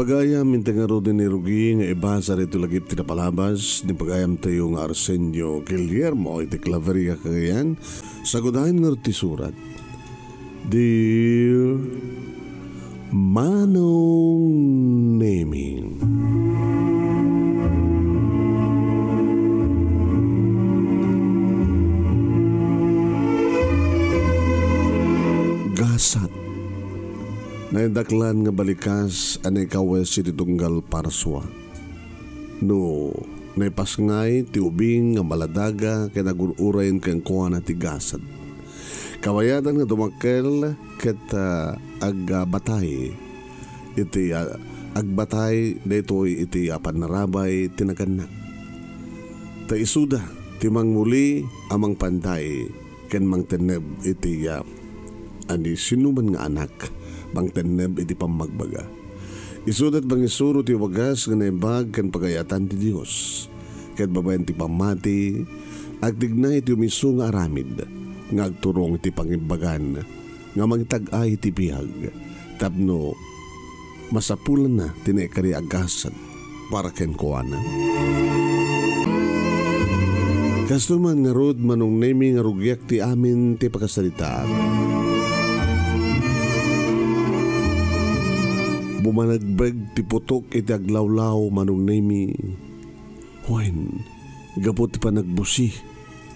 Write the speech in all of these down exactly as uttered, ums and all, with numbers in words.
Pagayam, inton ngarud ni rugi nga ibasa ditoy lagip ti napalabas ni pagayamtayo nga Arsenio Guillermo iti Claveria, Cagayan, sagudayen ngarud ti surat. Dear Manong Nemi. Gasat. Naindaklan nga balikas a naikawes iti tunggal parsua. No naipasngay ti ubing nga maladaga ken agur-uray kenkuana ti gasat. Kabayatan nga dumakkel ket, ah, agbatay iti, ah, agbatay daytoy iti, ah, pannarabay ti nagannak. Ta isuda ti manguli a mangpanday ken mangtenneb iti, ah, ani sinoman nga anak, mangtenneb iti pammagbaga. Isuda ti mangisuro ti wagas nga naimbag ken pagayatan ti Dios. Ket babaen ti pammati, agtignay ti umisu nga aramid nga agturong iti pangimbagan nga mangtag-ay iti biag tapno masapulanna ti naikari a gasat para kenkuana. Kastoy man ngarud, Manong Nemi, nga rugiak ti amin ti pakasaritaak. Bumanagbeg ti putok iti aglawlaw, Manong Nemi. Wen, gapu ti panagbusi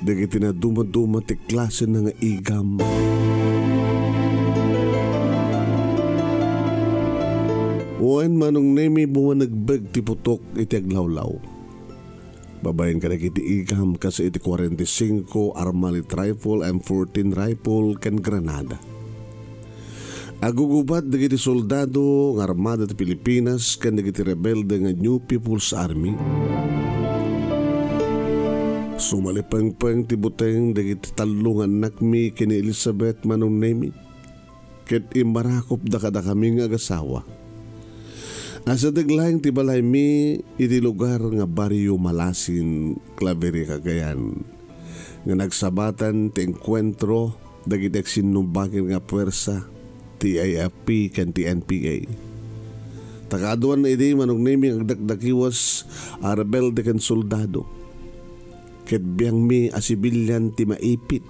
dagiti nadumaduma ti klasena nga igam. Wen, Manong Nemi, bumanagbeg ti putok iti aglawlaw. Babaen kadagiti igam kas iti forty-five, Armalite rifle, M fourteen rifle, ken granada. Agugubat dagiti soldado nga armada ti Pilipinas ken dagiti rebelde nga New People's Army. Sumalipengpeng ti buteng dagiti tallo nga annakmi ken ni Elizabeth, Manong Nemi, ket immarakopda kadakami nga agasawa. Asideg laeng ti balaymi iti lugar nga Barrio Malasin, Claveria, Cagayan, nga nagsabatan ti engkuentro dagiti agsinnumbaken nga puwersa ti I F P ken ti N P A. Ta kaaduanna idi, Manong Nemi, nga agdakdakiwas a rebelde ken soldado. Ket biangmi a sibilian ti maipit.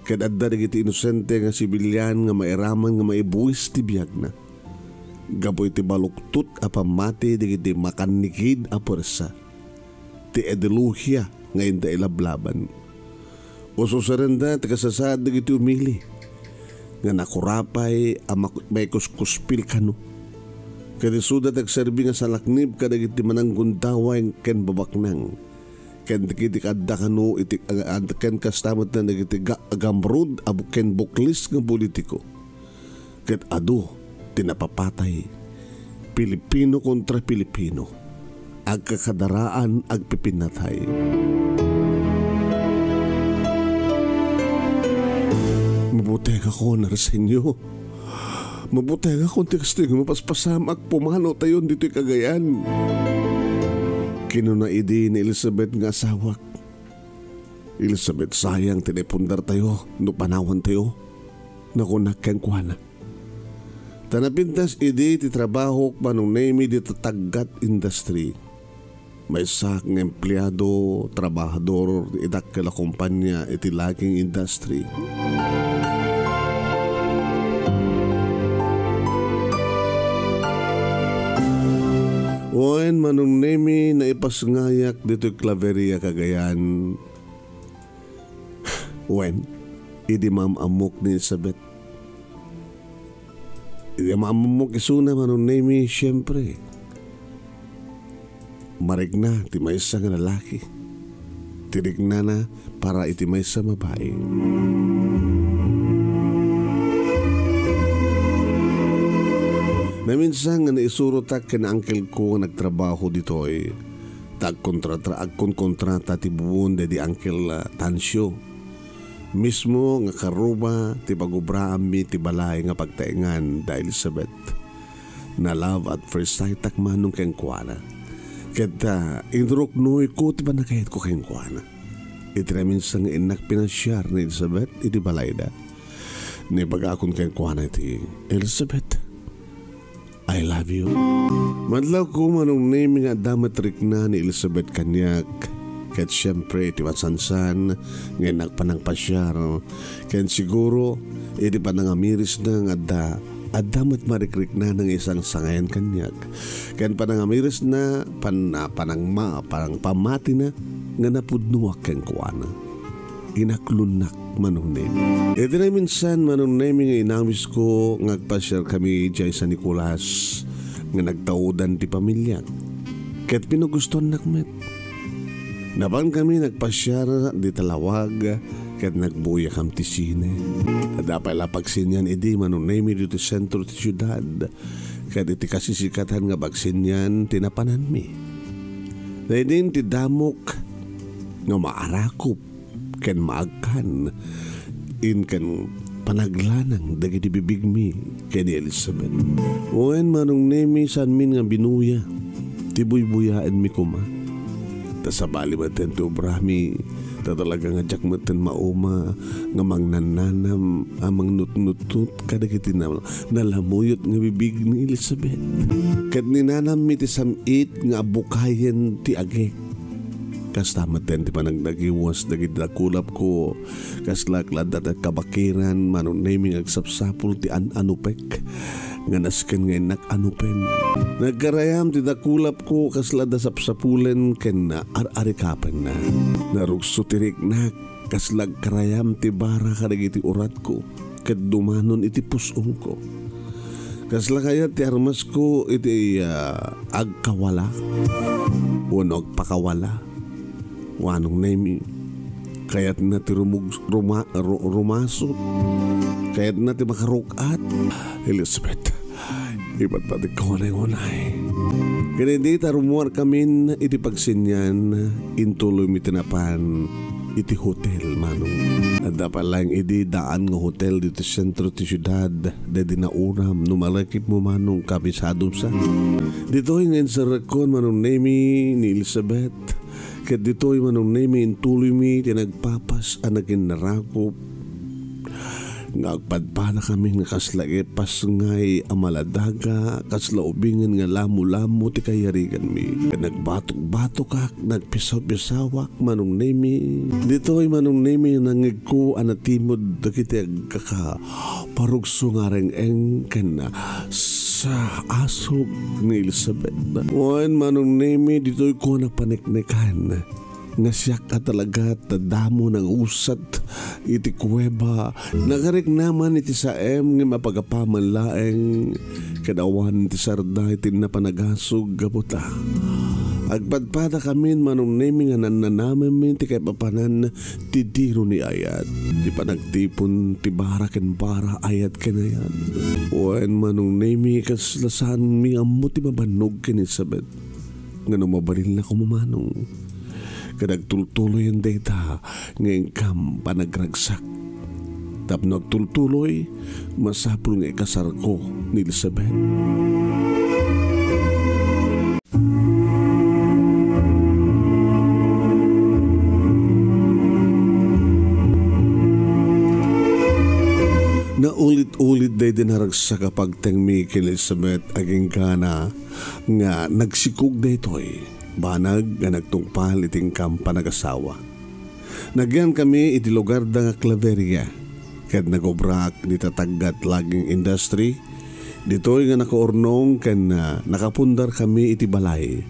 Ket adda dagiti inosente nga sibilian nga mairaman nga maibuis ti biagna. Gapu iti baluktot a pammati dagiti makannikid a puwersa ti ideolohiya nga inda ilablaban. Ususarenda ti kasasaad dagiti umili nga nakurapay a mak-, maikuskuspil kano. Ket isuda ti agserbi nga salaknib kadagiti mananggundaway ken babaknang. Ken dagiti adda kano iti, ag-, ken kasta met dagiti ga-, agamrud a bu-, ken buklis nga politiko. Ket adu ti napapatay, Pilipino kontra Pilipino, agkakadaraan agpipinnatay. Mabutegakon, Arsenio. Mabutegakon ti kastoy nga mapaspasamak, pumanotayon ditoy Cagayan. Kinuna idi ni Elizabeth nga asawak. Elizabeth, sayang ti naipundartayo no panawantayo, nakunak kenkuana. Ta napintas idi ti trabahok, Manong Nemi, dita Taggat Industry. Maysaak nga empleado, trabahador iti dakkel a kompania iti logging industry. Wen, Manong Nemi, naipasngayak ditoy Claveria, Cagayan. Wen, idi maam-ammok ni Elizabeth. Idi maam-ammok isuna, Manong Nemi, siempre, marikna ti maysa nga lalaki. Ti riknana para iti maysa nga babai. Naminsan nga naisurotak ken uncle ko nga nagtrabaho ditoy. Ta agkontrata-, agkonkontrata ti bubon daydi Uncle, ah, Tancio. Mismo nga karuba ti pagubraanmi ti balay nga pagtaengan da Elizabeth. Na-love at first sight-ak, Manong, kenkuana. Ket, ah, inruknoyko ti pannakayatko kenkuana. Iti naminsan nga innak pinasiar ni Elizabeth iti balayda. Naibagakon kenkuana iti, "Elizabeth, I love you. Madlawko, Manong Nemi, nga adda met rikna ni Elizabeth kaniak. Ket siempre, ti masansan nga innak panangpasiar. Ken siguro, iti panangamirisna nga adda, adda met marikrikna nga isangsangayan kaniak. Ken panangamirisna, pan-, panangma-, panangpamatina nga napudnoak kenkuana. Inaklonnak, Manong Nemi. Iti naminsan, Manong Nemi, nga inawisko nga agpasiarkami idiay San Nicolas nga nagtaudan ti pamiliak. Ket pinagustoannak met. Napankami nagpasiar di Talawag ket nagbuyakkami ti sine. Adda pay la pagsinian idi, Manong Nemi, ditoy sentro ti siudad ket iti kasisikatan nga pagsinian ti napananmi. Naidin ti damok nga maarakop ken maagkan, inken panaglanang dagiti bibigmi ken ni Elizabeth. Wen, Manong Nemi, saanmin nga binuya ti buybuyaenmi koma. Ta sabali metten ti obrami, ta talaga nga diak metten mauma nga mangnannanam a mangnutnutnot kadagiti na-, nalamuyot nga bibig ni Elizabeth. Ket ninanammi ti sam-it nga abukayen ti agek. Kasta metten ti panagnagiwas dagiti dakulapko, kasla ket adda ti kabakiran, Manong Nemi, nga agsapsapul ti an-anupek nga nasken nga innak anupen. Nagkarayam ti dakulapko, kasla adda sapsapulen ken ar-arikapenna. Narugso ti riknak, kasla agkarayam ti bara kadagiti uratko ket dumanon iti pus-ongko. Kasla kayat ti armasko iti, ah, agkawala wenno agpakawala. Manong Nemi, kayatna ti rumug-, ruma-, ru-, rumasot. Kayatna ti makaruk-at. Elizabeth, ipatpatikko unay-unay. Ken idi ta rummuarkamin iti pagsinian, intuloymi ti napan iti hotel, Manong. Adda pay laeng idi daan nga hotel ditoy sentro ti siudad, daydi nauram no malakipmo, Manong, kabisadom sa. Ditoy nga inserrekkon, Manong Nemi, ni Elizabeth. Ket ditoy, Manong Nemi, intuloymi ti nagpapas a naginnarakop nga agpadpadakami nga kasla ipasngay a maladaga, kasla ubingen nga lamulamo ti kayariganmi. Ket nagbatok-batokak, nagpisaw-pisawak, Manong Nemi. Ditoy, Manong Nemi, nangngegko a natimod dagiti agkaka-, parugso nga areng-eng ken sa asog ni Elizabeth. Wen, Manong Nemi, ditoy ko napaneknekan nga siak a talaga ta damo nangusat iti kuweba. Nagariknaman iti saem nga mapagapaman laeng ket awan ti sarda iti napanagasog gapu ta agpadpadakamin, Manong Nemi, nga nannanamemmi ti kaipapanan ti diro ni ayat, ti panagtipon ti bara ken bara, ayat ken ayat. Wen, Manong Nemi, kasla saanmi ammo ti mabannog ken Elizabeth nga no mabalinna koma, Manong, ket agtultuloyen dayta nga inkam panagragsak. Tapno agtultuloy, masapul nga ikasarko ni Elizabeth. Naulit-ulit daydi naragsak a pagtengmi ken Elizabeth agingga nga nagsikog daytoy banag nga nagtungpal iti inkam panagasawa. Nagyankami iti lugarda nga Claveria, ket nagubraak iti Tataggat Logging Industry, ditoy nga nakaurnong ken, ah, nakapundarkami iti balay.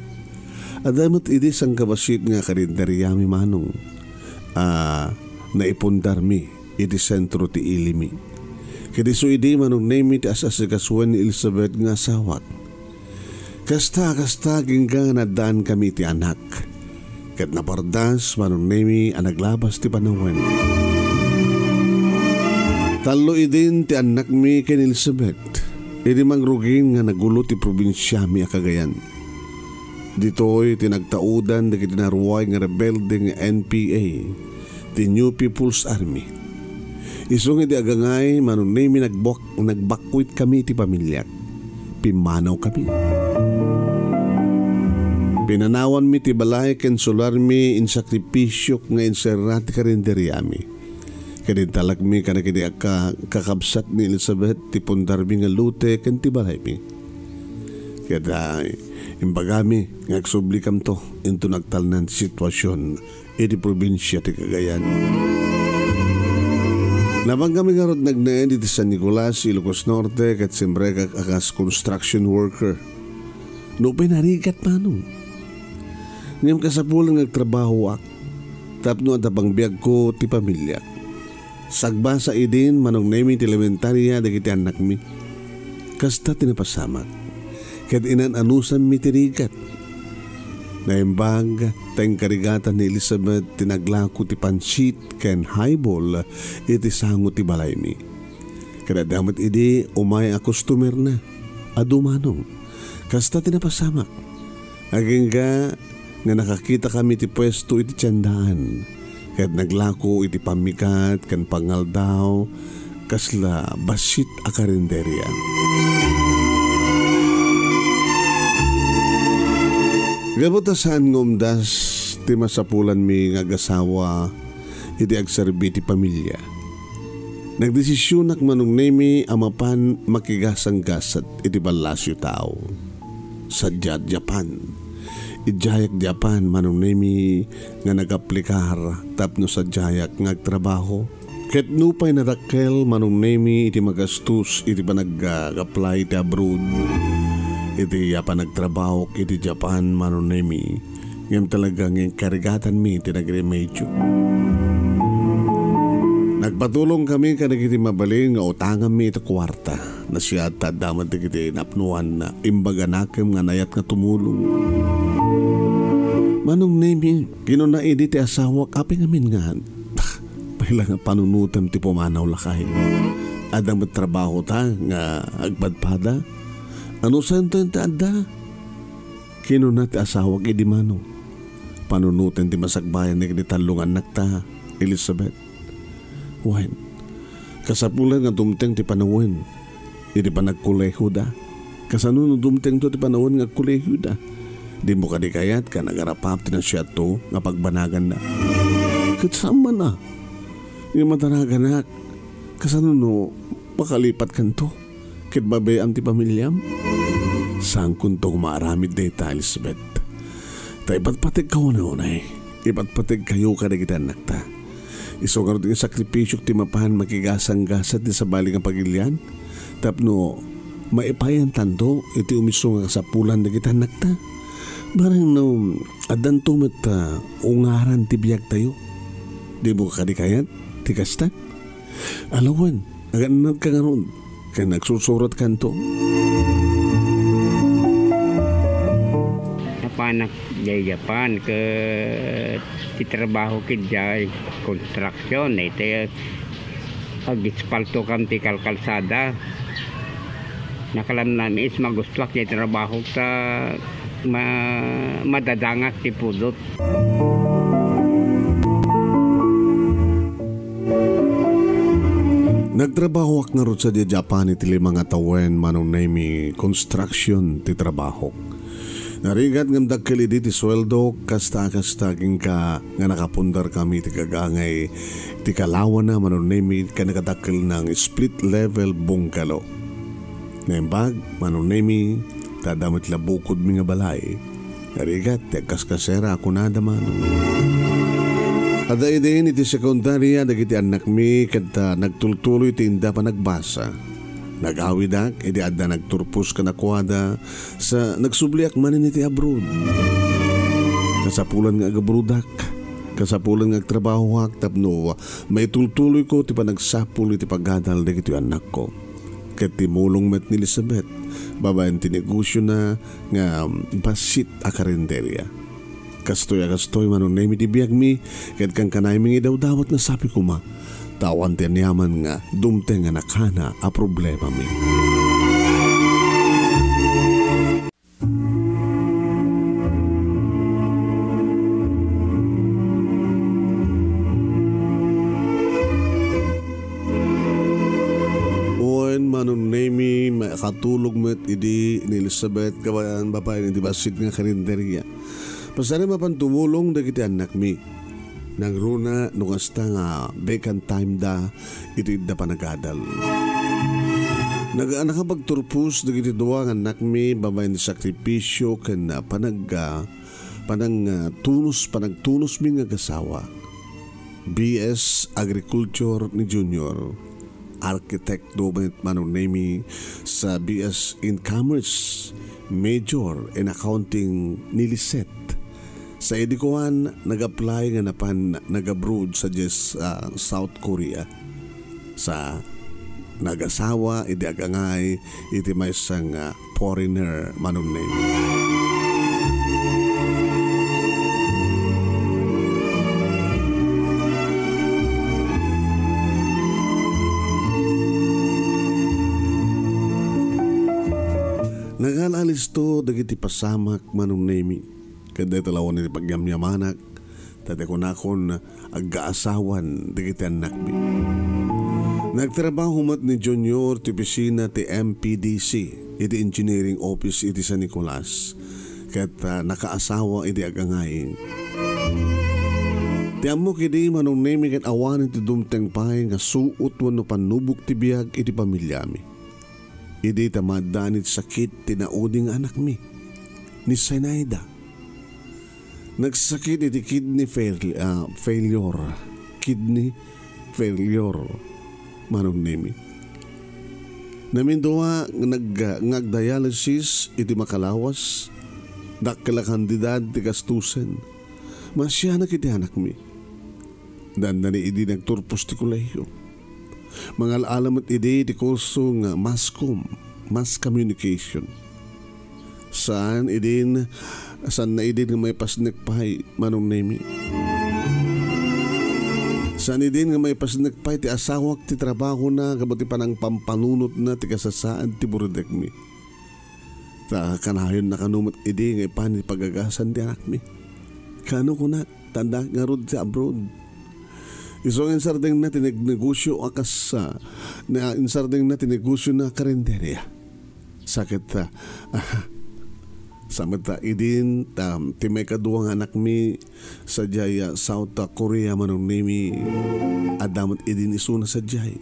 Adda met idi sangkabassit nga karinderiami, Manong, a naipundarmi iti sentro ti ilimi. Ket isu idi, Manong Nemi, ti as-asikasuen ni Elizabeth nga asawak. Kasta, kasta, agingga nga naaddaankami iti anak. Ket napardas, Manong Nemi, a naglabas ti panawen. Tallo idin ti annakmi ken Elizabeth idi mangrugin nga nagulo ti probinsiami a Cagayan. Ditoy ti nagtaudan dagiti naruay nga rebelde nga N P A, ti New People's Army. Isu nga idi agangay, Manong Nemi, nagbuak-, nagbakkwitkami iti pamiliak. Pimmanawkami. Pinanawanmi ti balay ken sularmi, insakripisiok nga inserra ti karinderiami. Ket intalekmi kadagiti akka-, kakabsat ni Elizabeth ti pundarmi nga lote ken ti balaymi. Ket, ah, imbagami nga agsublikamto inton nagtalna ti situasion iti probinsia ti Cagayan. Napankami ngarud nagnaed iti San Nicolas, Ilocos Norte, ket simrekak a kas construction worker. Nupay narigat, manong. Ngem kasapulan nga agtrabahoak tapno adda pangbiagko ti pamiliak. Sagbasa idin, Manong Nemi, ti elementaria dagiti annakmi. Kasta ti napasamak. Ket inan-anusanmi ti rigat. Naimbag ta inkarigatan ni Elizabeth ti naglako ti pansit ken highball iti sango ti balaymi. Ket adda met idi umay a customerna. Adu, manong. Kasta ti napasamak. Agingga nga nakakitakami ti puesto iti tiendaan, ket naglako iti pammigat ken pangaldaw kasla bassit a karinderia. Gapu ta saan nga umdas ti masapulanmi nga agasawa iti agserbi ti pamilia. Nagdesisionak, Manong Nemi, a mapan makigasanggasat iti ballasio tao. Sadiak diay apan. Idiayak diay apan, Manong Nemi, nga nagaplikar tapno sadiayak nga agtrabaho. Ket nupay nadakkel, Manong Nemi, iti magastos iti panag-apply iti abroad, iti a panagtrabahok iti Japan, Manong Nemi, ngem talaga nga inkarigatanmi ti nagremedio. Nagpatulongkami kadagiti mabalin nga utanganmi iti kuarta. Nasayaat ta adda met dagiti napnoan, imbag a nakem nga nayat nga tumulong. Manong Nemi, kinuna idi ti asawak, apay ngamin nga, bah, pay la nga panunotem ti pumanaw, lakay. Adda met trabahota nga agpadpada. Anusanta ti adda? Kinuna ti asawak idi, manong. Panunoten ti masakbayan dagiti tallo nga annakta, Elizabeth. Wen, kasapulan nga dumteng ti panawen iti panagkolehiyoda. Kasano no dumtengto ti panawen nga agkolehiyoda? Dimo kadi kayat nga nagarapap ti nasayaatto nga pagbanaganna? Ket saan man a. Nga madaraganak, kasano no makalipatkanto ket babaeam ti pamiliam? Saankonto nga maaramid dayta, Elizabeth. Ta ipatpategka unay-unay. Ipatpategkayo kadagiti annakta. Isu ngarud nga sakripisiok ti mapan makigasanggasat ti sabali nga pagilian tapno maipayantanto iti umisu nga kasapulan dagiti annakta. Bareng no addanto met, ah, ungaran ti biagtayo. Dimo kadi kayat ti kasta? Alawen, agannadka ngarud ken agsusuratkanto. Napanak diay Japan ket ti trabaho ket diay construction, iti ag-espalto kan ti kalkalsada. Nakalamnam is magustuak diay trabaho ta ma-, madadangak ti pudot. Nagtrabahoak ngarud sadiay Japan iti lima nga tawen, Manong Nemi, construction ti trabahok. Narigat ngem dakkel idi ti sueldo, kasta, kasta, agingga nga nakapundarkami ti gagangay ti kalawana, Manong Nemi, ken nakadakkelna nga split level bungalow. Naimbag, Manong Nemi, ta adda met la bukodmi nga balay. Narigat ti agkaskasera a kunada, manong. Adda idin iti sekundaria dagiti annakmi ket, ah, nagtultuloy ti inda panagbasa. Nagawidak idi adda nagturpos kadakuada sa nagsubliak manen iti abroad. Kasapulan nga agabroadak, kasapulan nga agtrabahoak tapno maitultuloyko ti panagsapul iti pagadal dagitoy annakko. Ket timulong met ni Elizabeth babaen ti negosiona nga bassit a karinderia. Kastoy a kastoy, Manong Nemi, ti biagmi, ket kankanaymi nga idawdawat nga sapi koma, ta awan ti aniaman nga dumteng a nakana a problemami. Wen, Manong Nemi, makatulog met idi ni Elizabeth, kabayan babaen iti bassit nga karinderia. Pasarim a mapan tumulong dagiti annakmi. Nangruna no kasta nga vacant time da iti idda panagadal. Nag-, nakapagturpos dagiti dua nga annakmi babaen ti sakripisio ken, ah, panag-, ah, panang, ah, tunus-, panagtunosmi nga agasawa. B S Agriculture ni Junior. Arkitekto met Manong Nemi sa B S in Commerce, major in accounting ni Lisette. Sa idi kuan, nag-apply nga napan nag-abroad sa Jes-, ah, South Korea. Sa nagasawa idi agangay iti maysa nga foreigner Manong Nemi. Nagala-alisto dagiti pasamak Manong Nemi. Ket dayta laeng iti pagyamyamanak, ta di kunakon agkaasawan dagiti annakmi. Nagtrabaho met ni Junior ti opisina ti M P D C iti engineering office iti San Nicolas, ket, ah, nakaasawa idi agangay. Ti ammok idi Manong Nemi ket awanen ti dumteng pay nga suot wenno pannubok ti biag iti pamilyami. Idi ta maaddaan iti sakit ti naudi nga anakmi, ni Zenaida. Nagsakit iti kidney fail-, ah, failure. Kidney failure, Manong Nemi. Namindua nga nag-, nga agdialysis iti makalawas, dakkel a kantidad ti gastusen. Maasianak iti anakmi. Dandani idi nagturpos ti kolehio. Mangal-ala met idi ti kurso nga mass com, mass communication. Saan idin, saanna idin nga maipasnek pay, Manong Nemi. Saan idin nga maipasnek pay ti asawak ti trabahona gapu ti panangpampanunotna ti kasasaad ti buridekmi. Ta kanayonna kano met idi nga ipan ti pagagasan ti anakmi. Kano kunak, ta adda ngarud ti abroad. Isu nga insardengna ti neg-, negosio a kas-, ah, na, insardengna ti negosiona a karinderia. Sa ket, ah, ah, sa met ta idin, ta, ti maikadua nga anakmi, sadiay, ah, South Korea Manong Nemi, adda met idin isuna sadiay.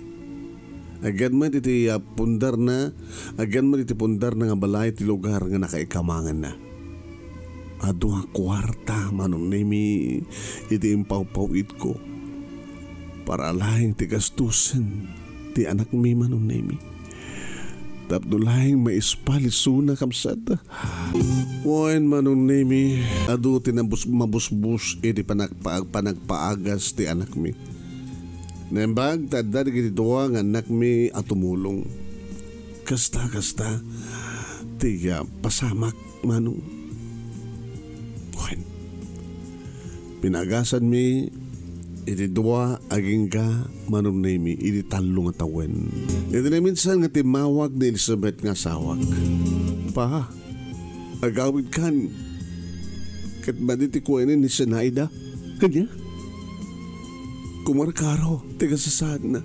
Agyan met iti, ah, pundarna, agyan met iti pundarna nga balay ti lugar nga nakaikamanganna. Adu a kuarta Manong Nemi iti impawpaw-itko para laeng ti gastusen ti anakmi Manong Nemi. Tapno laeng maispal isuna, kabsat. Wen Manong Nemi, adu ti nabus-, mabusbus iti panagpa-, panagpaagas ti anakmi. Naimbag ta adda dagiti dua nga annakmi a tumulong. Kasta, kasta ti, ah, pasamak, Manong. Wen. Pinaagasanmi iti dua agingga Manong Nemi iti tallo nga tawen. Iti naminsan nga timmawag ni Elizabeth nga asawak. Pa, agawidkan. Ket madi ti kuenen ni Zenaida. Ania? Kumarkaro ti kasasaadna.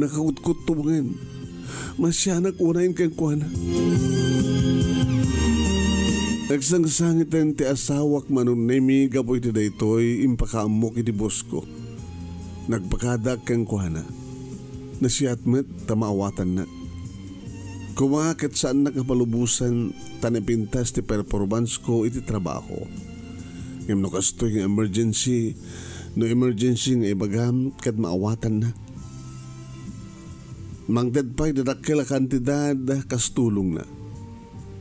Nakakutkutto ngarud. Maasianak unayen kenkuana. Nagsangsangiten ti asawak Manong Nemi gapu iti daytoy impakaammok iti bosko. Nagpakadak kenkuana. Nasayaat met ta maawatannak. Koma ket saannak nga palubosan ta napintas ti performance ko iti trabaho. Ngem no kastoy nga emergency, no emergency nga ibagam ket maawatanna. Mangted pay ti dakkel a kantidad kas tulongna.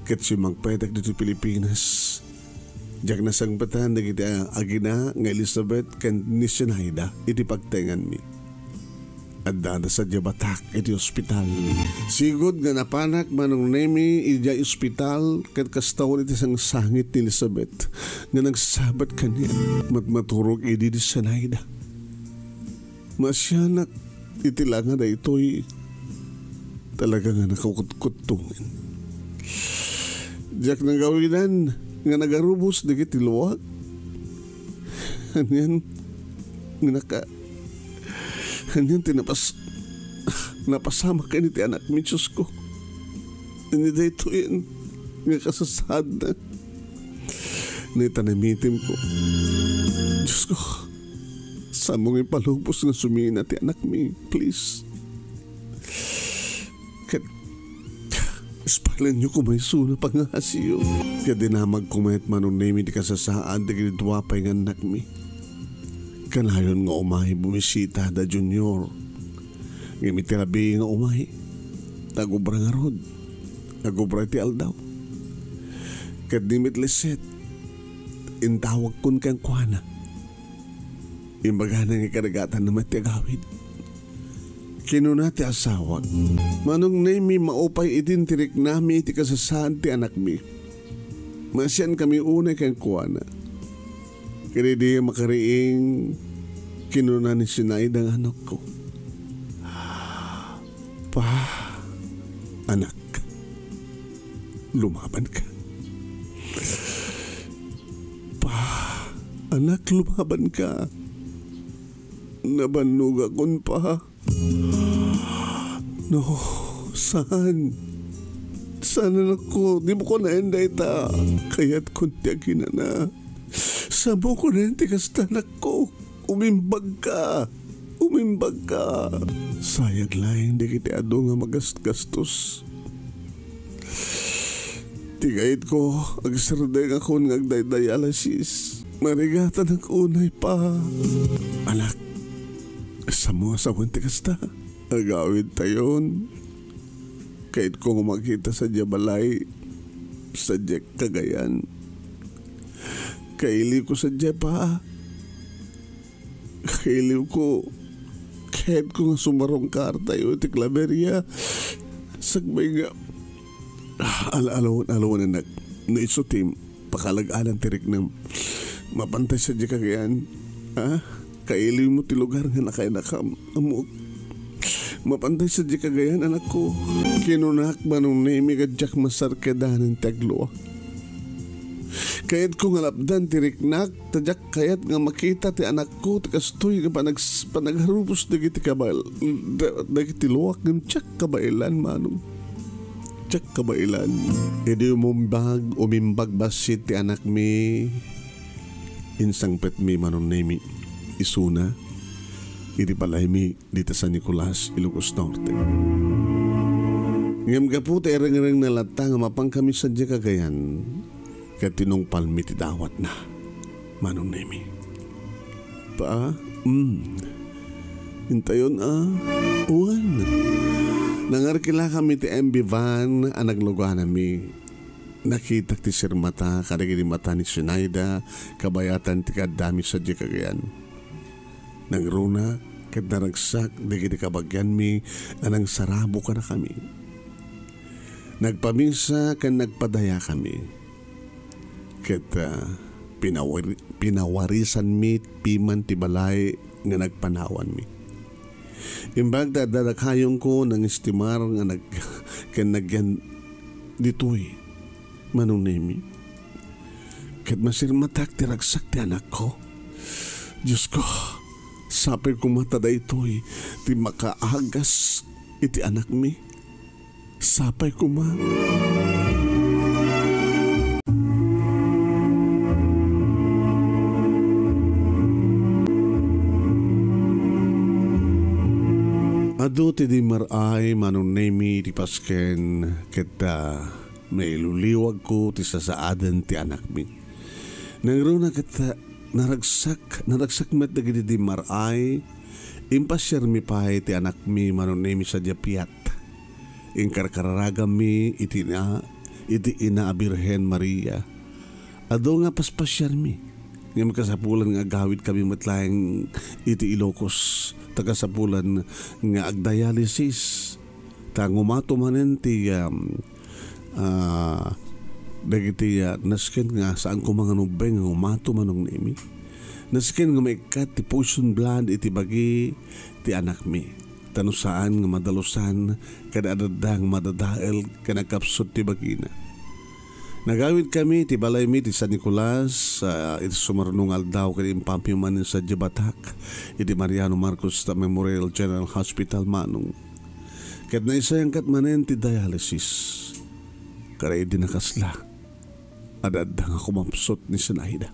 Ket simmangpetak ditoy Pilipinas. Diak nasangpetan dagiti a-, agina nga Elizabeth ken ni Zenaida iti pagtenganmi. Addada sadiay batak iti ospital. Sigud nga napanak Manong Nemi idiay ospital ket kasta wen iti sangsangit ni Elizabeth nga nagsabat kaniak. Matmaturog idi ni Zenaida. Maasianak iti langa daytoy. Talaga nga nakakutkutto ngarud. Diak nagawidan nga nagarubos dagiti luak. Anian nga naka-, anian ti napas-, napasamak ken iti anakmi, Diosko. Ania daytoyen nga kasasaadna. Naitan a mitimko. Diosko, saanmo nga ipalubos nga sumina ti anakmi, please. Ket ispalenyo koma isuna pangngasiyo. Ket dinamagko met, Manong Nemi, ti kasasaad dagiti dua pay nga annakmi. Kanayon nga umay bumisita da Junior. Ngem iti rabii nga umay, nagobra ngarud. Nagobra iti aldaw. Ket ni met Lisette, intawagkon kenkuana. Imbagana nga ikarigatan na met ti agawid. Kinuna ti asawak, "Manong Nemi, maupay idin ti riknami iti kasasaad ti anakmi. Maasian kami unay kenkuana." Ket idi makariing, kinuna ni Sinaida nga anakko, "Pa, anak, lumaban ka. Pa, anak, lumaban ka. Nabannogakon, Pa." "No, saan? Saan, anakko? Dimo kunaen dayta. Kayatkon ti aginana. Saanmo kunaen ti kasta, anakko. Umimbag ka. Umimbag ka." Sayag laeng dagiti adu nga magasgastos. Ti gayetko, agsardengakon nga agdaydialysis. Marigatanak unay, Pa. Anak, saanmo a sawen ti kasta? Agawidtayon. Kayatko nga makita sadiay balay, sadiay Cagayan. Kailiwko sadiay, Pa. Kailiwko, kayatko nga sumarungkartayo iti Claveria. Sakbay nga, ah, al-, alwan, alwan, anak. No isu ti pakalag-alan ti riknam. Mapantay sadiay Cagayan. Ha? Kailiwmo ti lugar nga nakainakam. Ammok. Mapantay sadiay Cagayan, anakko. Kinunak, Manong Nemi, nga diak masarkedanen ti agluak. Kayatko nga lapdan ti riknak, ta diak kayat nga makita ti anakko ti kastoy nga panags-, panagharubos dagiti kabail-, da-, dagiti luak ngem diak kabaelan, Manong. Diak kabaelan. Idi umimbag, umimbag bassit ti anakmi, insangpetmi, Manong Nemi, isuna iti balaymi dita San Nicolas, Ilocos Norte. Ngem gapu ta irengrengna latta nga mapankami sadiay Cagayan, ket tinungpalmi ti dawatna, Manong Nemi. Pa, mm, intayon a, wen. Nangarkilakami ti M V van a nagluganami. Nakitak ti sirmata kadagiti mata ni Sinaida, kabayatan ti kaaddami sadiay Cagayan. Nangruna ket naragsak dagiti kabagianmi a nangsarabo kadakami. Nagpamisa ken nagpadayakami. Ket, ah, pinawari-, pinawarisanmi piman ti balay nga nagpanawanmi. Imbag ta adda dakayongko nangistimar nga nag-, ken nagyan ditoy. Manong Nemi. Ket masirmatak ti ragsak ti anakko. Diosko, sapay koma ta daytoy ti makaagas iti anakmi. Sapay koma. Adu ti dimmar-ay, Manong Nemi, ti pasken ket, ah, Nailuliwagko ti sasaaden ti anakmi. Nangruna ket naragsak, naragsak met dagiti dimmar-ay, impasiarmi pay ti anakmi, Manong Nemi, sadiay piat. Inkarkararagammi iti ina, iti ina a Birhen Maria. Adu nga paspasiarmi. Ngem kasapulan nga agawidkami met laeng iti Ilocos, ta kasapulan nga agdialysis. Ta ngumato manen ti, um, ah, dagiti, ah, nasken nga saan koma nga nubeng nga ngumato, Manong Nemi. Nasken nga maikkat ti poison blood iti bagi ti anakmi. Ta no saan nga madalusan, ket adda nga madadael ken agkapsut ti bagina. Nagawidkami iti balaymi ti San Nicolas, ah, iti sumarno nga aldaw ket impammi manen sadiay Batac, iti Mariano Marcos Memorial General Hospital, Manong. Ket naisayangkat manen ti dialysis. Kada idi nakasla, adda nga kumapsut ni Sinaida,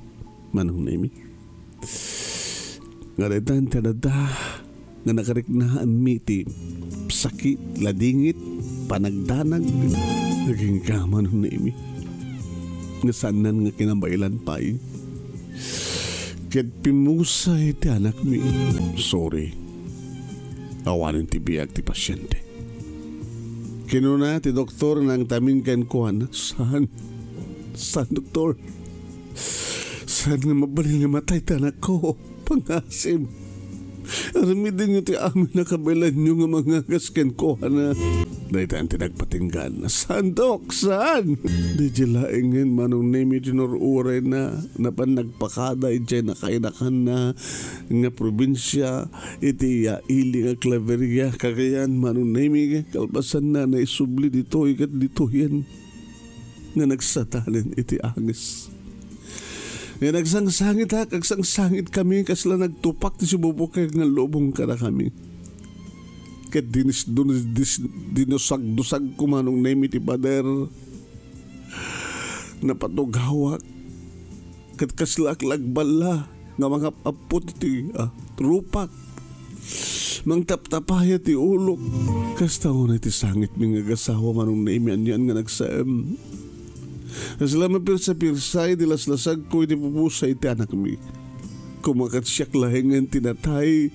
Manong Nemi. Nga daytan ti adda nga nakariknaanmi ti sakit, ladingit, panagdanag. Agingga, Manong Nemi, nga saannan nga kinabaelan pay. Ket pimmusay ti anakmi. Sorry. Awanen ti biag ti pasiente. Kinuna ti doktor nga nangtamin kenkuana. Saan? Saan, doktor? Saan nga mabalin nga matay ti anakko? Pangasim. Aramidenyo ti amin a kabaelanyo nga mangagas kenkuana. Dayta ti nagpatinggan. Saan, Dok? Saan? Diay laengen, Manong Nemi, ti nur-urayna. Napan nagpakada idiay nakainakanna nga probinsia, iti iya ili nga Claveria, Cagayan, Manong Nemi, kalpasanna, naisubli ditoy ket ditoyen nga nagsatanen iti angis. Nga nagsangsangitak, agsangsangitkami, kasla nagtupak ti sibubukel nga lubong kadakami. Ket dinis-, dunis-, dis-, dinusag-dusagko, Manong Nemi, ti pader. Napatugawak. Ket kasla ak la agballa nga mangap-appot iti, ah, rupak. Mangtaptapaya ti ulok. Kasta unay ti sangitmi nga agasawa, Manong Nemi, anian nga nagsaem. Kasla mapirsa-pirsay ti laslasagko iti pupusay ti anakmi. Koma ket siak laengen ti natay,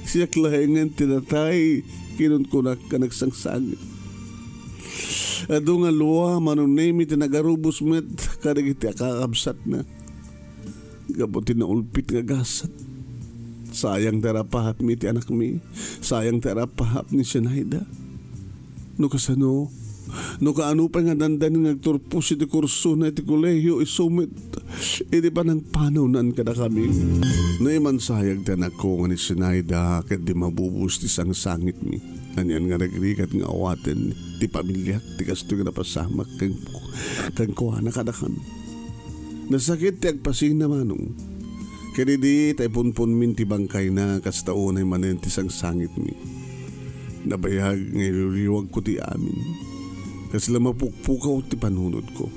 siak laengen ti natay, kinunkunak nga nagsangsangit. Adu nga lua, Manong Nemi, ti nagarubos met kadagiti kakabsatna. Gapu ti naulpit nga gasat. Sayang ti arapaap iti anakmi. Sayang ti arapaap ni Sinaida. No kasano, no kaano pay nga dandanin nga agturpos iti kursona iti kolehio, isu met iti panangpanawnan kadakami. Naimansayag ti anakko nga ni Sinaida ket di mabubos ti sangsangitmi. Anian nga nagrigat nga awaten ti pamiliak ti kastoy nga napasamak ken, kenkuana kadakami. Nasakit ti agpasina, Manong. Ket idi ta ipunponmin ti bangkayna, kasta unay manen ti sangsangitmi. Nabayag nga iliwliwagko ti amin. Kasla mapukpukaw ti panunotko.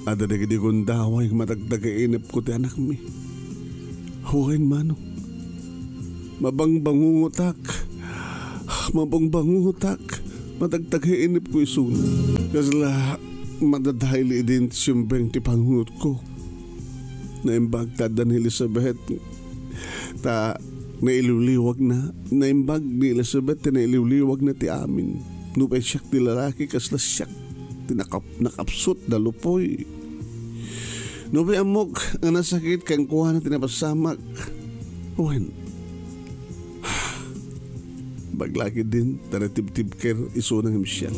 Adda dagiti gundaway nga matagtagainepko ti anakmi. Wen, Manong. Mabangbangungotak. Mabangbangungotak. Matagtagainepko isuna. Kasla madadaili idin ti simbeng ti panunotko. Naimbag ta adda ni Elizabeth ta nailiwliwagna. Naimbag ni Elizabeth ti nailiwliwagna ti amin. Nupay siak ti lalaki, kasla siak ti nakap-, nakapsut, nalupoy. Nupay ammok nga nasakit kenkuana ti napasamak. Wen, baglaki din, ta natibtibker isuna ngem siak.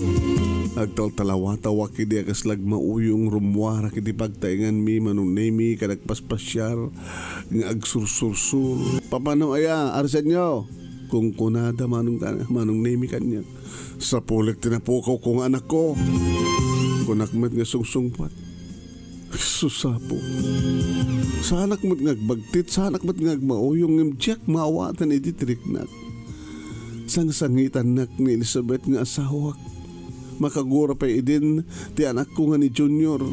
Agtaltalawatawak idi a kasla agmauyong, rummuarak iti pagtaenganmi, Manong Nemi, ket agpaspasiar nga agsursursur. "Papano aya, Arsenio?" kunkunada Manong kan-, Manong Nemi kaniak. "Sapulek ti napukawko nga anakko," kunak met nga sungsungbat. Susapo. Saanak met nga agbagtit, saanak met nga agmauyong, ngem diak maawatan idi ti riknak. Sangsangitannak ni Elizabeth nga asawak. Makagura pay idin ti anakko nga ni Junior.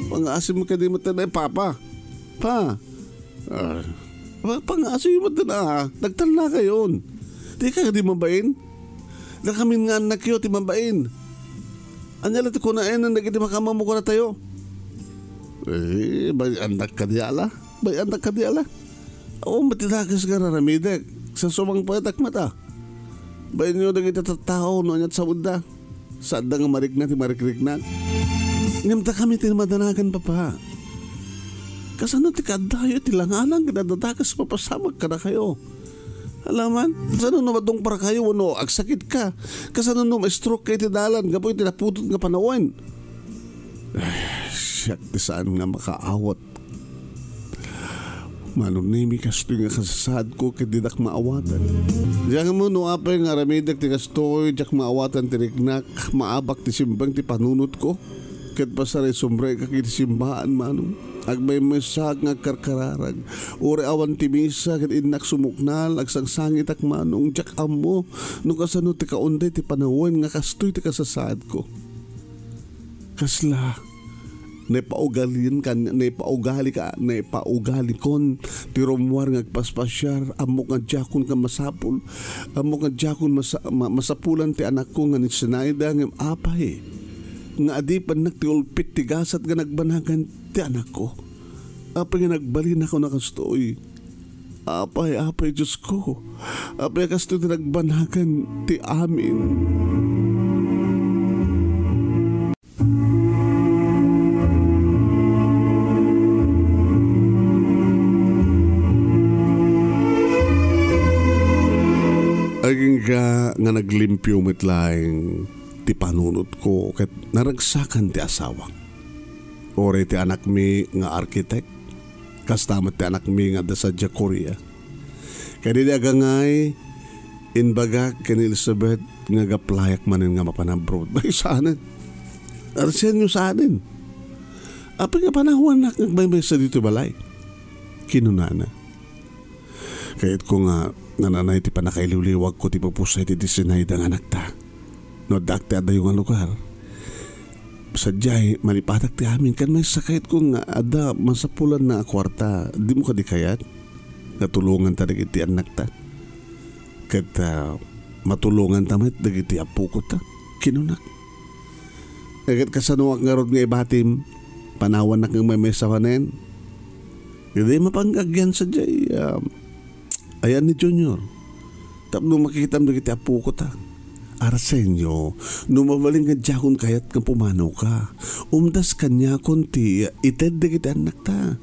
Pangaasim kadi met, Papa. Pa. Ah, pa-, pangaasim met, ah. Nagtalnakayon. Dika kadi mabain? Dakamin nga annakyo ti mabain. Ania la ti kunaen dagiti makaammo kadatayo? Eh, bay-annak kadi ala? Bay-annak kadi ala? Awan met ti dakes nga raramidek. Sasumangpetak met a. Bainyo dagiti tattao no aniat saudda. Saanda nga marikna ti marikriknak. Ngem dakami ti madanagan, Papa. Kasano ti kaaddayo ti langalang ket adda dakes mapasamak kadakayo? Alaman, kasano no madungparkayo wenno agsakitka? Kasano no ma-stroke kayo iti dalan gapu iti naputot nga panawen? Ay, siak ti saan nga makaawat. Manong Nemi, kastoy nga kasasaadko ket dinak maawatan. Diak ammo no apay nga aramidek ti kastoy, diak maawatan ti riknak, maabak ti simbeng ti panunotko. Ket pasarisumbrekak iti simbaan, Manong. Agmaymaysaak nga agkarkararag. Uray awan ti misa ket innak sumuknal, agsangsangitak, Manong. Diak ammo no kasano ti kaunday ti panawen nga kastoy ti kasasaadko. Kasla, Naipaugalin kan, naipaugali ka, naipaugalikon ti rummuar nga agpaspasiar. Ammok nga diakon nga masapul. Ammok nga diakon masa-, ma-, masapulan ti anakko nga ni Sinaida, ngem apay nga adipennak ti ulpit ti gasat nga nagbanagan ti anakko? Apay nga nagbalinakon a kastoy? Apay, apay, Diosko, apay a kastoy ti nagbanagan ti amin? Agingga nga naglimpio met laeng ti panunotko ket naragsakan ti asawak. Uray ti anakmi nga arkitek, kasta met ti anakmi nga adda sadiay Korea. Ket idi agangay, imbagak ken ni Elizabeth nga gaplayak manen nga mapan abroad. Ay, saanen. Arsenio, saanen. Apay nga panawannak nga agmaymaysa ditoy balay? Kinunana. Kayatko nga nananay ti pannakailiwliwagko ti pupusay ti Sinaida nga anakta. No addaak ti adayo nga lugar, sadiay, malipatak ti amin. Ken maysa, kayatko nga adda masapulanna a kuarta. Dimo kadi kayat nga tulonganta dagiti annakta? Ket, ah, matulonganta met dagiti appokota, kinunak. Ket kasanoak ngarud nga ibatim? Panawannak nga maymaysa manen? Idi mapan nga agyan sadiay, ah, ayan ni Junior. Tapno makitam dagiti appokota. Arsenio, no mabalin nga diakon kayat nga pumanoka, umdas kaniakon ti ited dagiti annakta.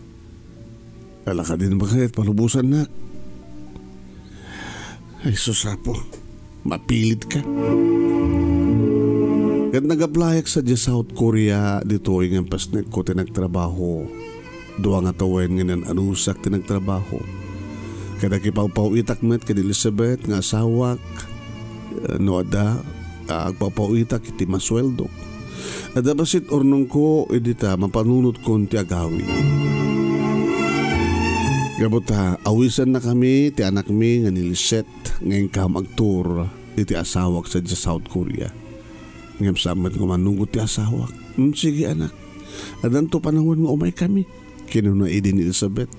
Ala kadin ba kayat palubosannak? Ay, sus, Apo. Mapilit ka. Ket nagaplayak sadiay South Korea ditoy ngem pasnekko ti nagtrabaho. Dua nga tawen nga inan-anusak ti nagtrabaho. Ket akipawpaw-itak met ken Elizabeth nga asawak, eh, no adda, ah, agpawpaw-itak iti masueldok. Adda bassit urnongko idi ta mapanunotkon ti agawid. Gapu ta awisennakami ti anakmi nga ni Lisette nga inkam agtur iti asawak sadiay South Korea. Ngem saan met nga umanugot ti asawak. "Hmm, sige, anak. Addanto panawen nga umaykami," kinuna idi ni Elizabeth.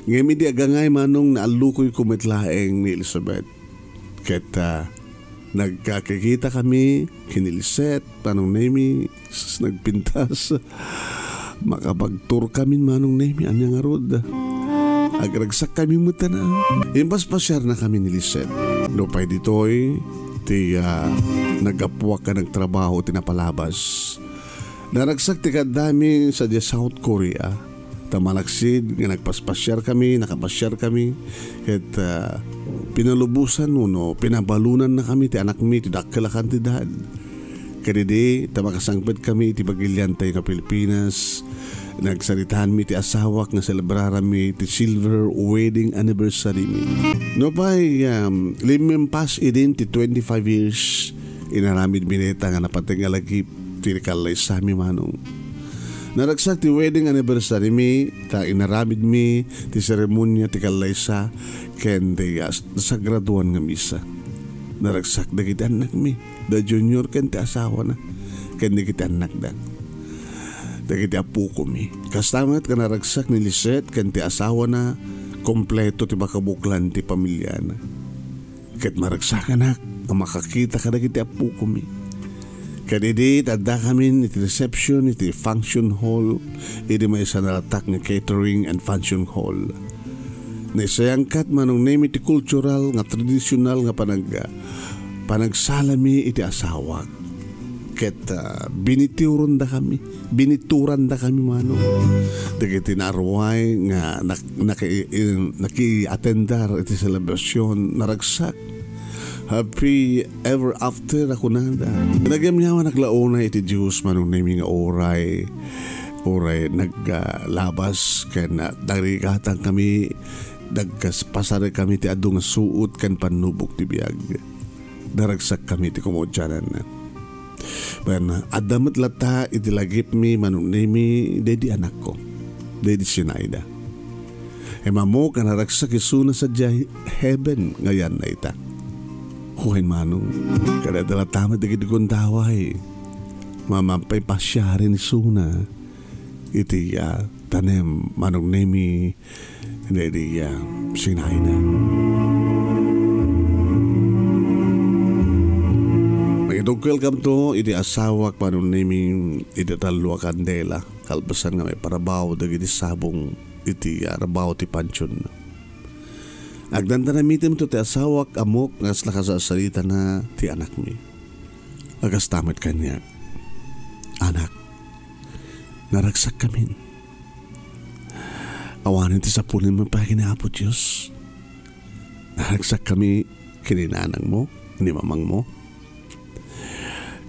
Ngem idi agangay, manong, naallukoyko met laeng ni Elizabeth. Ket, ah, nagkakikitakami ken ni Lisette, Manong Nemi, s-, nagpintas. Makapagturkami, Manong Nemi, ania ngarud? Agragsakkami metten a. Impaspasiarnakami ni Lisette. Nupay ditoy, ti, ah, naggapuak nga nagtrabaho ti napalabas. Naragsak ti kaaddami sadiay South Korea. Ta malaksid nga nagpaspasiarkami, nakapasiarkami, ket, ah, pinalubosan wenno pinabalonannakami ti anakmi ti dakkel a kantidad. Ket idi ta makasangpetkami iti pagiliantayo nga Pilipinas, nagsaritaanmi ti asawak nga selebraranmi ti silver wedding anniversarymi. Nupay, um, limmimpas idin ti twenty-five years, inaramidmi dayta nga napateg nga lagip ti kallaysami, manong. Naragsak ti wedding anniversarymi, ta inaramidmi ti seremonia ti kallaysa ken ti, ah, sagraduan nga misa. Naragsak dagiti annakmi, da Junior ken ti asawana, ken dagiti annakda, dagiti appokomi. Kasta met nga naragsak ni Lisette ken ti asawana, kompleto ti makabuklan ti pamiliana. Ket maragsakanak a makakita kadagiti appokomi. Ket idi ta addakamin iti reception iti function hall, idi maysa a nalatak nga catering and function hall. Naisayangkat, Manong Nemi, ti kultural nga tradisional nga panag-, panagsalami iti asawak. Ket, ah, binitiwrondakami, biniturandakami, manong, dagiti naaruay nga nak-, naki-, in-, nakiatendar iti selebrasyon. Naragsak. Happy ever after a kunada. Nagyamyaman ak la unay iti Dios, Manong Nemi, nga uray, uray nagkalabas ken, ah, narigatangkami, nagkas-, pasarikami ti adu nga suot ken pannubok ti biag. Naragsakkami ti kumaudiananna. Wen, adda met latta iti lagipmi, Manong Nemi, daydi anakko, daydi Sinaida. Immamok a naragsak isuna sadiay heaven nga ayanna ita. Wen, manong, ket adda latta met dagiti gundaway. Mapan pay pasiaren isuna. iti, ah, tanem, Manong Nemi, daydi, ah, sinaina. Mangitungkelkamto iti asawak, Manong Nemi, iti tallo a kandela, kalpasan nga maiparabbaw dagiti sabong iti, ah, rabaw ti pantion. Agdandanamitemto ti asawak, ammok nga kasla kasasalitana ti anakmi. A kasta met kaniak, anak, naragsakkamin. Awanen ti sapulenmi pay ken ni Apo Dios. Naragsakkami ken ni nanangmo, ni mamangmo.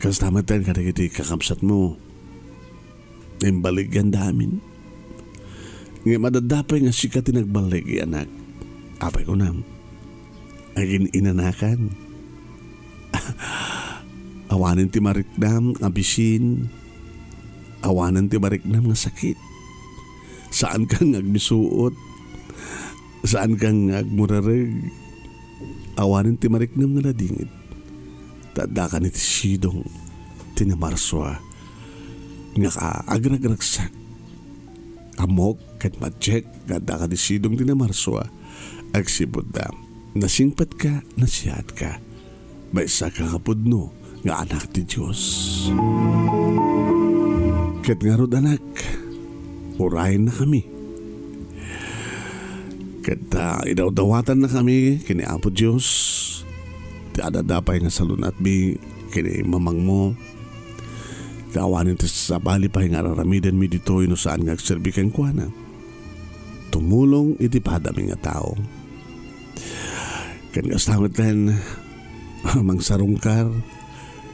Kasta met kadagiti kakabsatmo. Imbaliganda amin. Ngem adda pay nga sika ti nagballig, anak. Apay kunam, agin-inanakan. Awanen ti mariknam nga bisin. Awanen ti mariknam nga sakit. Saankan nga agmisuot. Saankan nga agmurareg. Awanen ti mariknam nga nadingit. Ta addakan iti sidong ti namarsua nga ka-, agragragsak. Ammok ket matiek nga addakan iti sidong ti namarsua. Agsipud ta, nasingpetka, nasiatka. Maysaka nga pudno nga anak ti Dios. Ket ngarud, anak, urayennakami. Ket, ah, idawdawatannakami ken ni Apo Dios, ti adda pay nga salun-atmi ken ni mamangmo, ta awanen ti sabali pay nga ar-aramidenmi ditoy no saan nga agserbi kenkuana. Tumulong iti padami nga tao. Ken kasta met ken, mangsarungkar,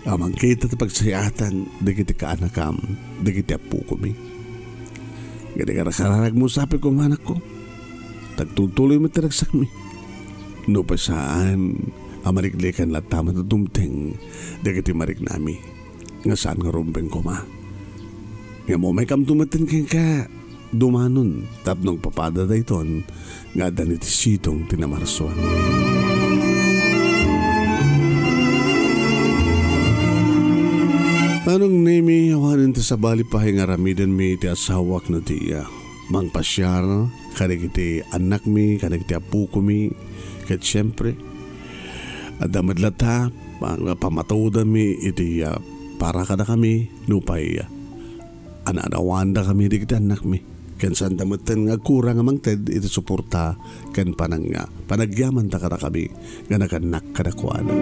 a mangkita ti pagsayaatan dagiti kaanakam, dagiti appokomi. Ngem ti karakararagmo, sapay koma, anakko, ta agtultuloy met ti ragsakmi. Nupay saan a maliklikan latta met a dumteng dagiti mariknami nga saan nga rumbeng koma. Ngem umaykamto metten kenka, dumanon tapno agpapada dayton nga addan iti sidong ti namarsua. Manong Nemi, awanen ti sabali pay nga aramidenmi ti asawak no ti, ah, mangpasiar kadagiti annakmi, kadagiti appokomi, ket siempre, adda met latta pa-, pammatuodanmi iti, ah, para kadakami, nupay, ah, An-anawandakami dagiti annakmi, ken saanda metten nga agkurang a mangted iti suporta ken panang-, panagyamanda kadakami nga nagannak kadakuada.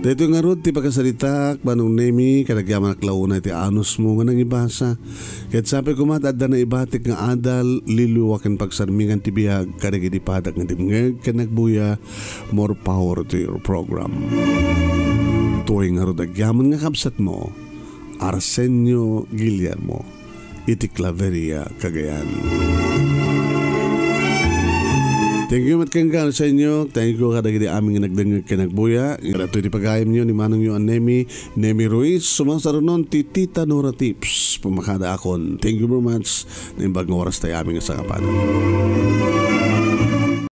Daytoy ngarud ti pakasaritaak, Manong Nemi, ket agyamanak la unay ti anusmo nga nangibasa. Ket sapay koma ta adda naibatik nga adal, liwliwa ken pagsarmingan ti biag kadagiti padak nga dimngeg ken nagbuya. More power to your program. Toy ngarud agyaman nga kabsatmo, Arsenio Guillermo, iti Claveria, Cagayan. Thank you met kenka, Arsenio. Thank you kadagiti amin nga nagdengngeg ken nagbuya. Daytoy ti pagayamyo ni manongyo a Nemi, Nemi Ruiz, sumasarunon ti Tita Nora Tips. Pumakadaakon. Thank you very much. Naimbag nga oras tayo amin nga sangapanan.